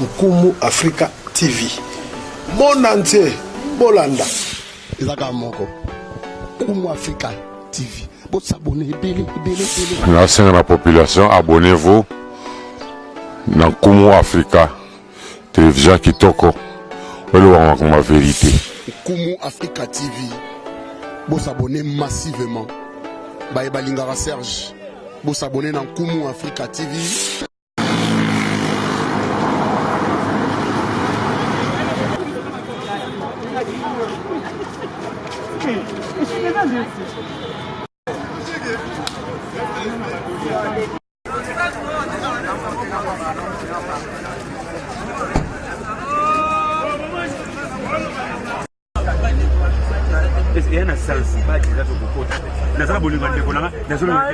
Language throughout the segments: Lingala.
Nkumu Africa TV. Monde entier, bolanda. Eza kaka moko. Nkumu Africa TV. Bo s'abonner ebele ebele ebele. Nasenga na population abonnez-vous na Nkumu Africa television kitoko oyo elobaka makambo ya verite. Nkumu Africa TV bo s'abonner massivement. Baye balingaka Serge bo s'abonner na Nkumu Africa TV. Eya na sens badge eza te okokota te naza na bolingo ya ndeko nanga nazobadge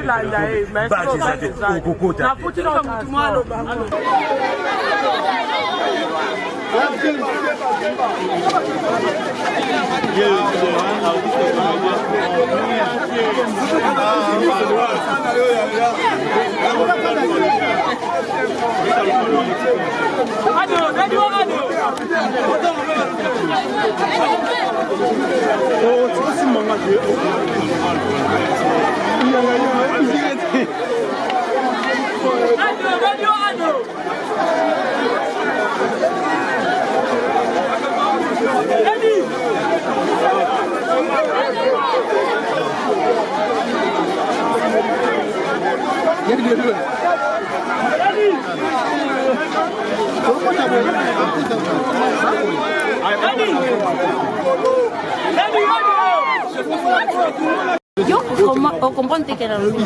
eza te okokota te. Yo ocomprendre te ke nalobi.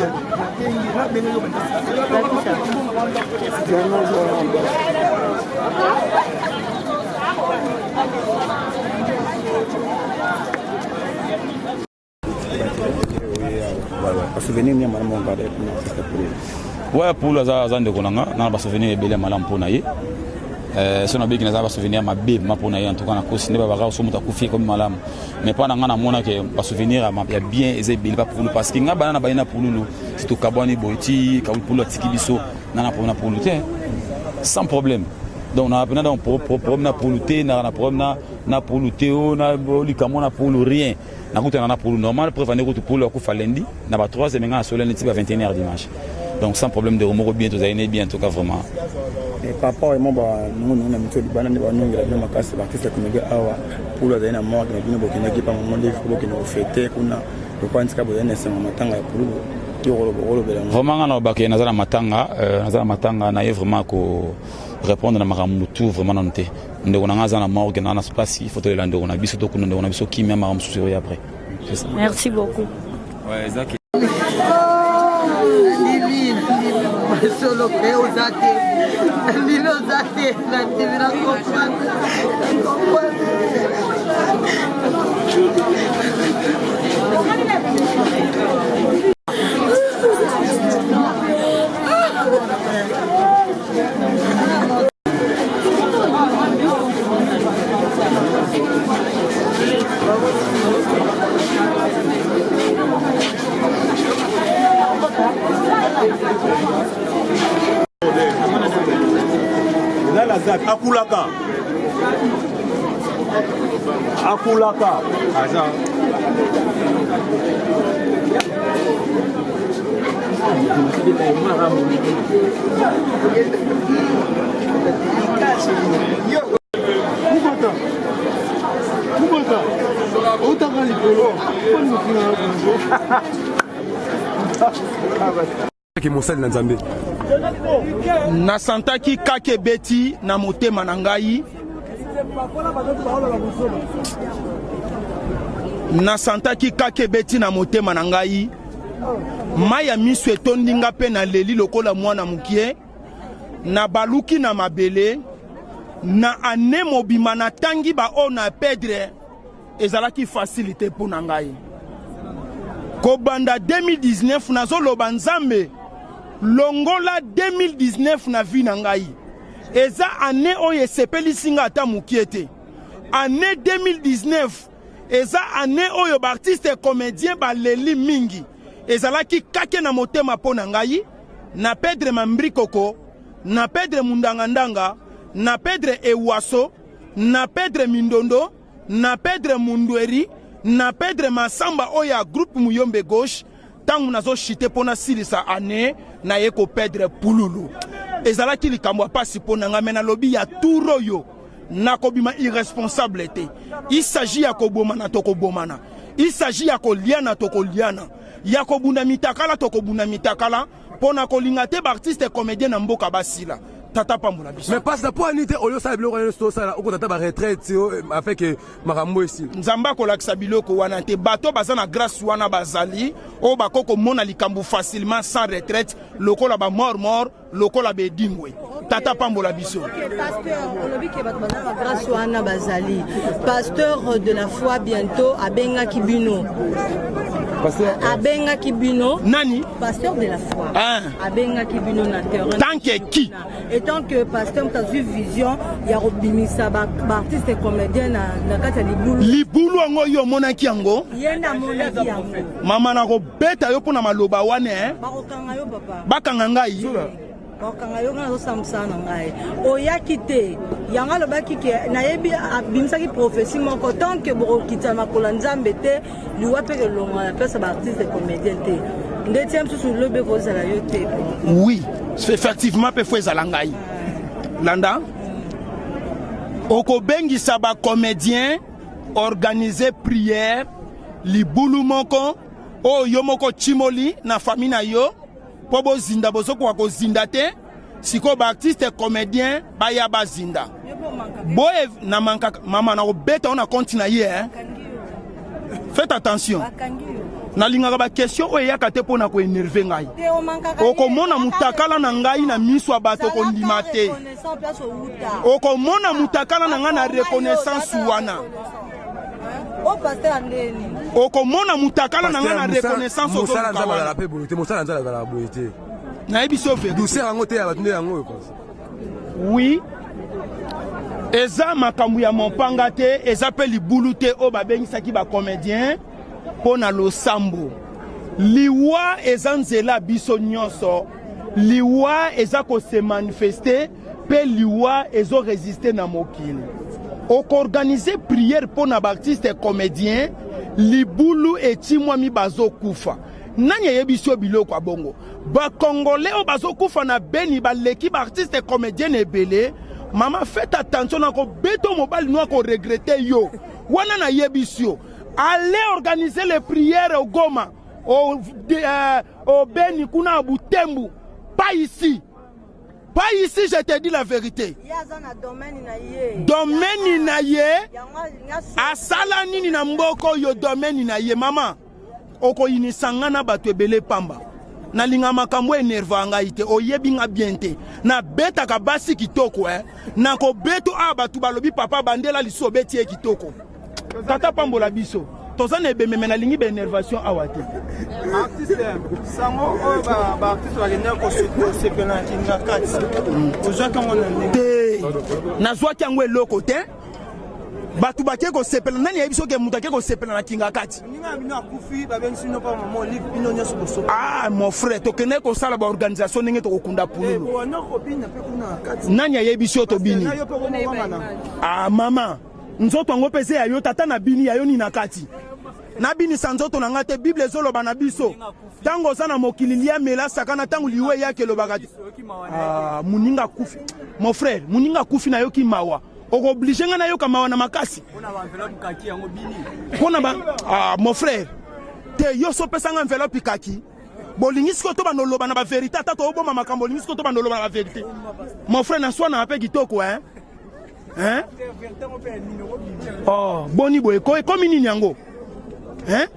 Basouvenir nini ya malamu ogarde na Pulu? Ouais, Pulu aza aza ndeko na nga, na ba souvenir ebele ya malamu mpo na ye. Euh, so nabeki naza ba souvenir mabe ma mpo na ye en tout cas nakosi nde babaka so moto akufi ekomi malamu mais mpo na nga namona ke ba souvenir ya bien eza ebele pa Pulu parce que nga bana na baye na Pululu ti tokabwani boye ti Pulu atiki biso na na problème na Pulu te sans problème donc na pena donc problème na Pulu te na na problème na na Pulu te o na likambo na Pulu rien nakutana na Pulu normal preuve ande kutu Pulu akufa lundi na ba 3 heures nga na neti ba 21 heures dimanche donc sans problème de moko bien tozali ne bien en tout cas vraiment. Et papa oyo mo banongo na miso libanda nde banongela bino makasi baartiste comédien awa Pulu azali na morgue na bino bokendaki pa mama Olive bokende kofete kuna lokola ntika bozali na esengo matanga ya Pulu yo kolobela yango. Vraiment nga nalobaka naza na matanga naza na matanga na ye vraiment ko répondre na makambo tout vraiment nanu te ndeko na nga aza na morgue na na spasi faut tolela ndeko na biso tokunda ndeko na biso kimia makambo mosusu ekoya après. C'est ça. Merci beaucoup. Ouais, eza ke solo mpe oza te lilo oza te nandimi na comprendre Akulaka akulaka aza Mosali na Nzambe. Nasantaki kake ebeti na motema na ngai. Nasantaki kake ebeti na motema na ngai. Mai ya miso etondi nga mpe naleli lokola mwana mokie. Nabaluki na mabele. Na ane mobima natangi baoyo na pedre. Ezalaki facile te mpo na ngai. Kobanda 2019 nazoloba Nzambe longola 2019 na vie na ngai. Eza annee oyo esepelisi nga ata mokie te. Annee 2019 eza annee oyo ba artistes comediens baleli mingi. Ezalaki kake na motema mpo na ngai, na Pedre Mambrikoko, na Pedre Mundangandanga. na pedre Ewaso, na pedre Mindondo, na pedre Mundweri, na pedre Masamba oyo ya groupe Muyombe gauche. Ntango nazoshite mpo nasilisa année, naye kopedre Pululu. Ezalaki likambo ya pasi mpo na ngai, me nalobi ya tour oyo nakobima irresponsable te. Il s'agit ya kobomana, tokobomana. Il s'agit ya koliana, tokoliana. Ya kobunda mitakala, tokobunda mitakala. Mpo na kolinga te baartiste comédien na mboka basila. Tata pambola biso. Mais passe na po ani te oyo sala biloko nyonso tosala okota ata ba retraite afin que makambo esila. Nzambe akolakisa biloko wana te. Bato baza na grâce wana bazali oyo bakoki komona likambo facilement sans retraite lokola ba mort mort lokola bedingwe. Tata pambola biso. Pasteur, olobi ke bato baza na grâce wana bazali. Pasteur de la foi bientôt abengaki bino. Abengaki bino. Nani? Pasteur de la foi. Ah. Abengaki bino na terrain. Tant que qui? Et tant que pasteur moto azwi vision ya kobimisa baartiste comédien na kati ya libulu. Libulu yango yo omonaki yango? Ye nde amonaki yango. Mama nakobeta yo mpo na maloba wana eh. Bakokanga yo papa. Bakanga ngai. Bakokanga yo, ngai nazosala mosala na ngai. Oyaki te. Yango alobaki ke nayebi abimisaki prophétie moko tant que bokokitisa makolo ya Nzambe te, liwa mpe kelonga na place ya baartiste comédien te. Nde tia mosusu lobi ekozala yo te. Oui, effectivement mpe fo ezala ngai. Landa, okobengisa bacomédien organiser prière libulu moko oyo yo moko timoli na famille na yo mpo bozinda, bozokoka kozinda te. Sikoyo baartiste comédien baya bazinda boye na manka mama na kobeta yo na compte na ye eh? Faites attention, nalingaka baquestion oyo eyaka te mpo na koenerve ngai. Okomona mutakala na ngai na miso ya bato kondima te. Okomona mutakala na ngai na reconnaissance wana. Okomona mutakala na ngai na reconnaissance. Mosala Nzambe azala mpe boye te, mosala Nzambe azala boye te. Nayebi so vérité. Douceur yango te ya bato nde yango oyo. Oui, eza makambo ya mompanga te, eza mpe libulu te oyo babengisaki bacomédien mpo na losambo. Liwa eza nzela biso nyonso. Liwa eza kose manifeste mpe liwa ezoresiste na mokili. Okoorganize prière mpo na baartiste comédien, libulu etimwami bazokufa. Nani ayebisi yo biloko ya bongo? Bakongole oyo bazokufa na Beni baleki baartiste comédien ebele. Mama, faites attention, na kobeta mobali no akoregrete yo. Wana nayebisi yo, allez organiser les prières au Goma, au Beni kuna à Butembo, pas ici. Pas ici, je te dis la vérité. Domaine na ye, asala nini na mboko yo domaine na ye, mama. Okoyinisa nga na bato ebele pamba. Nalinga makambo enerva ngai te, oyebi nga bien te. Nabetaka basi kitoko eh. Nakobeto awa bato balobi papa bandela liso obeti ye kitoko. Tata pambola biso. Toza na ebembe me nalingi ba enervation awa te. Artiste sango oyo ba artiste bakendaki kosepela na kinga kati. Ozwaki yango na ndenge? Te. Nazwaki yango eloko te. Bato bake kosepela, nani ayebi soki moto ake kosepela na kinga kati? Ah mon frère, tokendaki kosala baorganisation ndenge tokokunda pululu. Nani ayebi si oyo tobini? Ah mama, nzoto yango mpe eza ya yo, tata na bini ya yo nini na kati? Nabinisa nzoto na ngai te. Bible ezoloba na biso ntango oza na mokili lia mela sakana, ntango liwa eyaki elobaka te. Ah, moninga akufi mon frère, moninga akufi nayoki mawa. Okooblige ngai nayoka mawa na makasi mpona ba ah, mon frère te yo so opesa nga enveloppe kaki. Bolingi sikoyo to banda oloba na baverité, ata tooboma makambo, olingi sikoyo to banda oloba na baverité. Mon frère, naswanaka mpe kitoko hein? Hein? Oh, boni boye ko ekomi nini yango hein?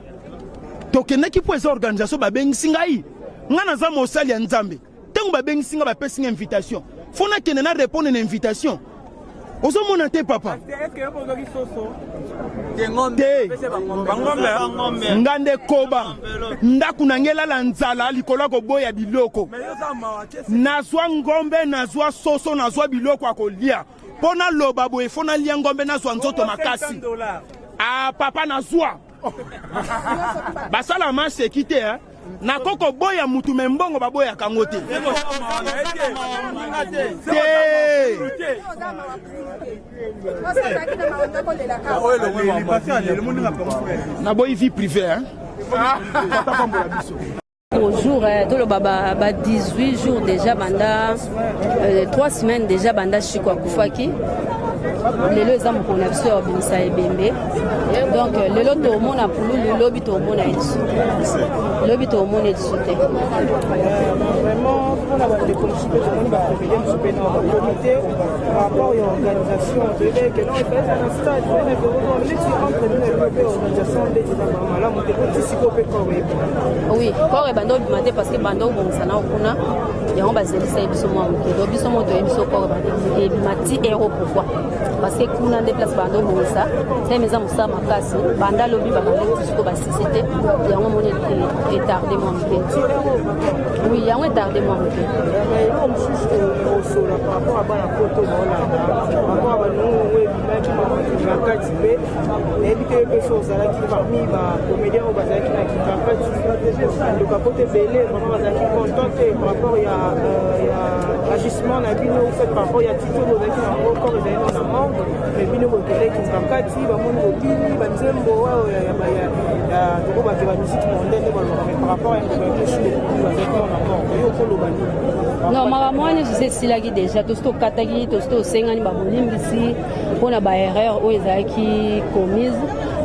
Tokendaki mpo eza organisation, babengisi ngai, ngai naza mosali ya Nzambe. Ntango babengisi ngai, bapesi ngai invitation, fo nakende na répondre na invitation. Ozomona te papa te, nga nde koba ndako na ngai elala nzala likolo ya koboya biloko. Nazwa ngombe, nazwa soso, nazwa biloko ya kolia mpo naloba boye, fo nalia ngombe, nazwa nzoto makasi. Ah papa, nazwa basala maseki te eh? Nako koboya mutu me mbongo baboyaka yango te. Te. Naboyi vie privée hein. Tata pambola biso. Au jour, eh, toloba ba, ba 18 jours déjà banda euh, 3 semaines déjà banda Chico akufaki. Lelo eza mokolo na biso ya kobimisa ebembe. Donc euh, lelo tomona pululu, lobi tomona ye lisusu te. Lobi tomona ye lisusu te. Vraiment mpona bandeko mosusu mpe tomoni bacomédien mosusu mpe na bakomi te par rapport ya organisation toyebaki ke non efalaki na stade na neti entre bino mpe organisation ndeti ezalaka malamu te po ti sikoyo mpe corps ebima. Oui, corps ebanda obima te parce que banda obongisa nao kuna yango bazelisa ye biso mwa moke. Donc biso moko toyebi biso corps ebima ti euro pourquoi? Parce que kuna nde place banda obongisa teme eza mosala makasi banda lobi babandaki ti sikoyo basisi te yango omoni etarde mwa moke. Oui, yango etarde mwa moke. Eloko mosusu osola par rapport ya bana poto baolanda par rapport ya banongo ebimaki na kati mpe nayebi te yo mpe so ozalaki parmi bacomédien oyo bazalaki na kikakati bandoka poto ebele vraiment bazalaki content te par rapport ya, euh, ya agissement na bino fait par rapport ya tito bozalaki na yango corps ezali nano na morgue mais bino bokendaki kikakati bamoni bobini banzembo oyo tokobake bamusike mondaine nde balobaka mais par rapport ya ndeko ya biso bazalaki nano na morgue yo okoloba nini? Non, makambo wana nyonso esilaki déjà, tosi tokataki, tosi tosengani babolimbisi mpo na baerreur oyo ezalaki commise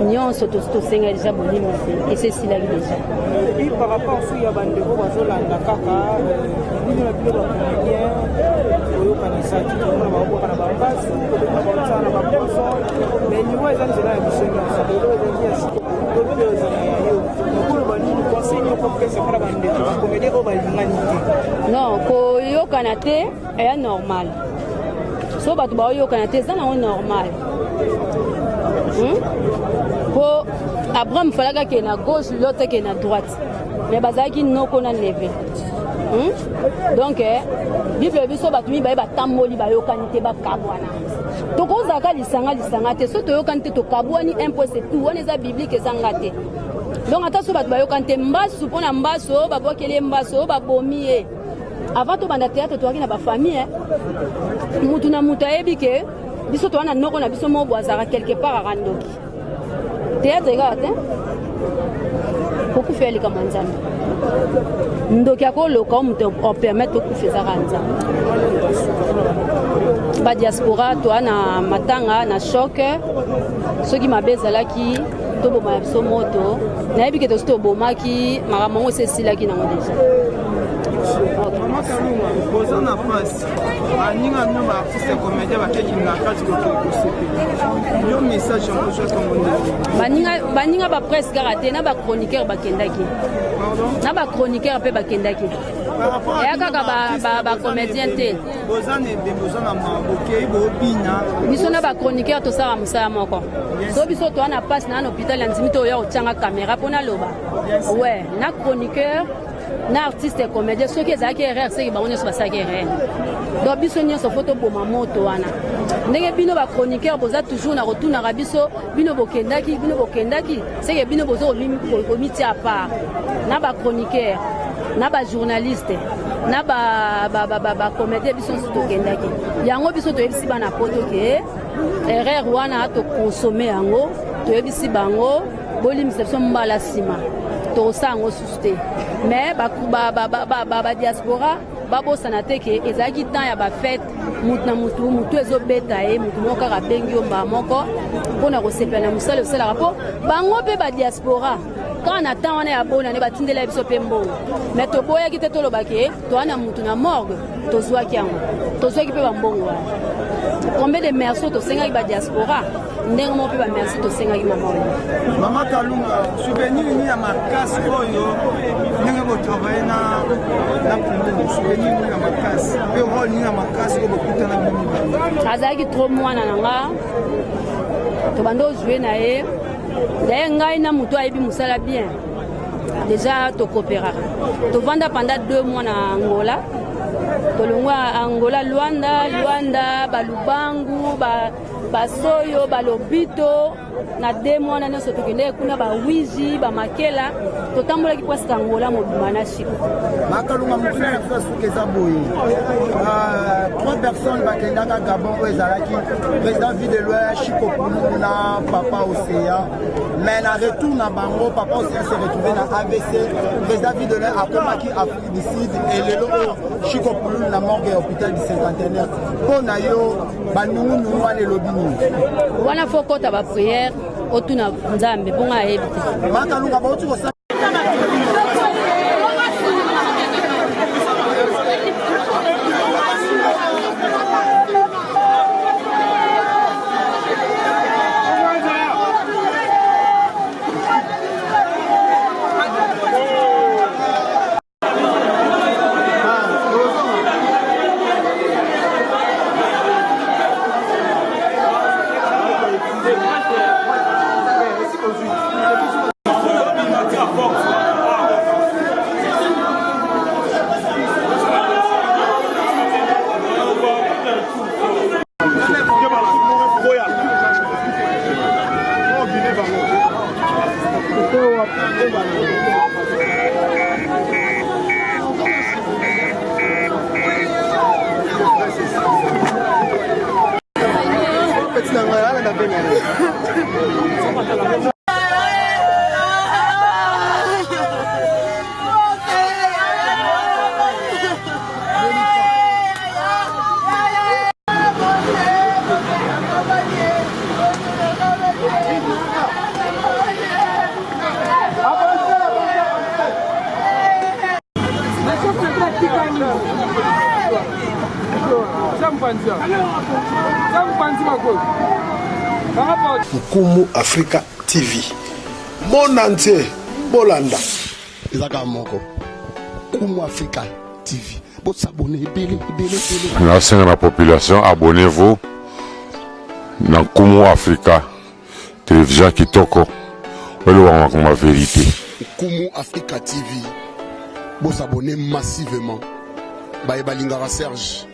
nyonso, tosi tosengaki déjà bolimbisi, esi esilaki déjà. Et par rapport soki ya bandeko bazolanda kaka bino na bino bacomédien boyokanisaki komona bakobwaka na bambasu kobeta baotisaka na bapoison mais liwa eza nzela ya biso nyonso lelo ezalaki ya siko lobi mpe ezala ya yo okoloba nini conseil nini okopesa mpona bandeko bacomédien oyo balingani te? Non, koyokana te eya normal. So bato baoyokana te eza nango normal. Po Abraham falaki akende na gauche, Lot akende na droite, mais bazalaki noko na neve. Donc eh, Bible biso bato mibale batamboli bayokani te bakabwana. Tokozalaka lisanga lisanga te, so toyokani te tokabwani, un point c'est tout. Wana eza biblique, eza nga te. Donc ata so bato bayokani te, mbasu mpo na mbasu oyo babwakeli ye, mbasu oyo babomi ye. Avant tobanda théâtre toyaki na bafamille, eh. Mutu na mutu ayebi ke biso toza na noko na biso moko bo azalaka quelque part aka ndoki. Théâtre kaka te, kokufa ya likambo ya Nzambe. Ndoki akoloka o moto opermettre okufa, ezaka Nzambe. Badiaspora toa na matanga na choc, soki mabe ezalaki toboma ya biso moto. Nayebi ke tosi tobomaki makambo yango, esi esilaki nango déjà. Mama Kalunga, boza na mpasi, baninga bino baartiste comédien bakeki na kati kokende kosepela. Yo message yango ozwaki yango ndenge? Baninga, baninga bapresse kaka te, na bachroniqueur bakendaki, na bachroniqueur mpe bakendaki, eya kaka bacomédien te. Boza na ebembe, boza na mawa, bokei bobina. Biso na bachroniqueur tosala mosala moko. So biso toa na mpasi na na hôpital ya ndimi te oya kotianga caméra mpo naloba we na chroniqueur na artiste comédien. Soki ezalaki erreur, seki bango nyonso basalaki erreur. Donc biso nyonso fo toboma moto wana. Ndenge bino bachroniqueur boza toujours na kotunaka biso, bino bokendaki, bino bokendaki, seke bino boza komitia part na bachroniqueur na bajournaliste na bacomédien. Biso nyonso tokendaki yango. Biso toyebisi bana poto ke erreur wana tokonsome yango, toyebisi bango bolimbisa biso, mbala nsima tokosala yango susu te. Mais badiaspora babosana te ke ezalaki temps ya bafete, mutu na mutu mutu ezobeta ye, mutu moko kaka abengi yo mbala moko mpona kosepela na mosala osalaka mpo bango mpe badiaspora. Kaka na temps wana ya bonane batindela biso mpe mbongo, mais toboyaki te, tolobaki toa na mutu na morgue. Tozwaki yango, tozwaki mpe bambongo wana. Combien de merci tosengaki badiaspora, ndenge moko mpe bamerci tosengaki mama oyo. Mama Kalunga, souvenir nini ya makasi oyo ndenge botravaille na Pululu? Souvenir nini ya makasi mpe role nini ya makasi oyo bokutana bino mibale? Azalaki trop mwana na nga, tobanda ozwe na ye. Daye ngai na moto ayebi mosala bien déjà, tokopéraka. Tovanda pendant 2 mois na Angola, tolongwa Angola, Luanda, Luanda, balubangu, basoyo, balobito. Na 2 mois wana nyonso tokendeki kuna ba Wiji, ba Makela, totambolaki presque Angola mobimba na Chico. Makalunga motuna na biso ya suka eza boye, 3 personnes bakendaka Gabon oyo ezalaki président Vie de Loin, Chico Pululu na Papa Océan, mais na retour na bango Papa Océan se retrouvé na AVC, président Vie de Loin akomaki Afrique du Sud et lelo oyo Chico Pululu na morgue ya hôpital du cinquantenaire. Mpo na yo banungunungu wana elobi nini? Wana fo kota ba prière otuna Nzambe mpo ngai ayebi te. Makalunga bauti kosala Nkumu Africa TV. Monde entier, bolanda. Eza kaka moko. Nkumu Africa TV. Bosabone ebele ebele ebele. Nasenga na population abonnez-vous na Nkumu Africa Television kitoko oyo makambo ya verite. Nkumu Africa TV. Bosabone massivement. Baye balingaka Serge.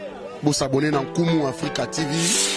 Bosabone na Nkumu Africa TV.